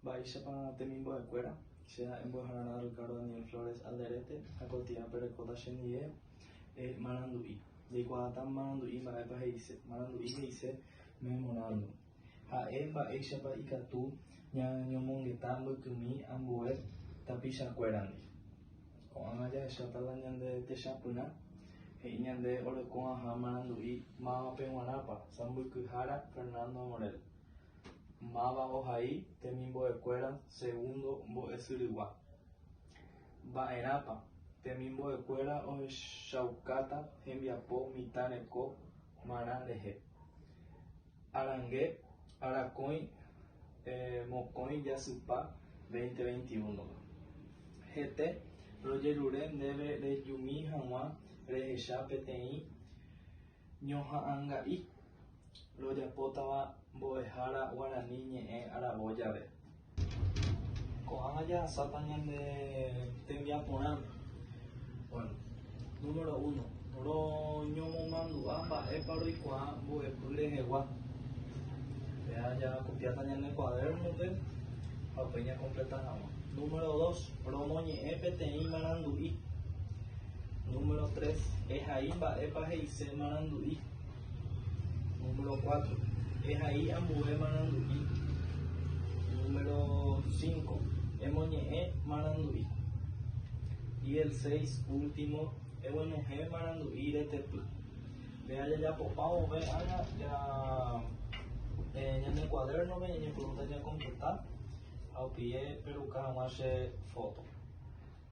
Mba'éichapa temimbo'ekuéra, che ha'e mbo'ehararã Ricardo Daniel Flores Alderete ha kotiã perekóta chendive marandu'i. Jaikuaáta marandu'i mba'épa he'ise. Marandu'i he'ise memorándum. Ha'e mba'éichapa ikatu ñañomongeta mbykymi ambue tapichakuérandi. Ko'ág̃a jahecháta la ñande techapyrã, he'i ñande oreko'ãha marandu'i mávape g̃uarãpa, sãmbykyhára Fernando Morel. Máva ohai temimbo'ekuéra segundo mbo'esyrygua. Mba'erãpa temimbo'ekuéra ohechaukáta hembiapo mitã reko marã rehe. Arange arakõi mokõi jasypa 2021-pe. Hete rojerure ndéve rejumi hag̃ua rehecha peteĩ ñoha'ãnga'i rojapótava mbo'ehára guarani ñe'ẽ aravo jave. Ko'ág̃a jahasáta ñande tembiaporãme. Bueno, número uno, roñomomandu'a mba'épa roikuaa mbo'epy rehegua. Péa jakopiáta ñande cuaderno-pe ha upéi ñakompleta hag̃ua. Número dos, romoñe'ẽ peteĩ marandu'i. Número tres, ehai mba'épa he'ise marandu'i. Número cuatro, ehai ambue marandu'i. Número cinco, emoñe'ẽ marandu'i. Y el seis, último, eguenohẽ marandu'i retepy. Péa jajapopa vove ág̃a ja ñane cuaderno-pe ñañepyrũta ñakompleta ha upéi peruka hag̃ua che foto.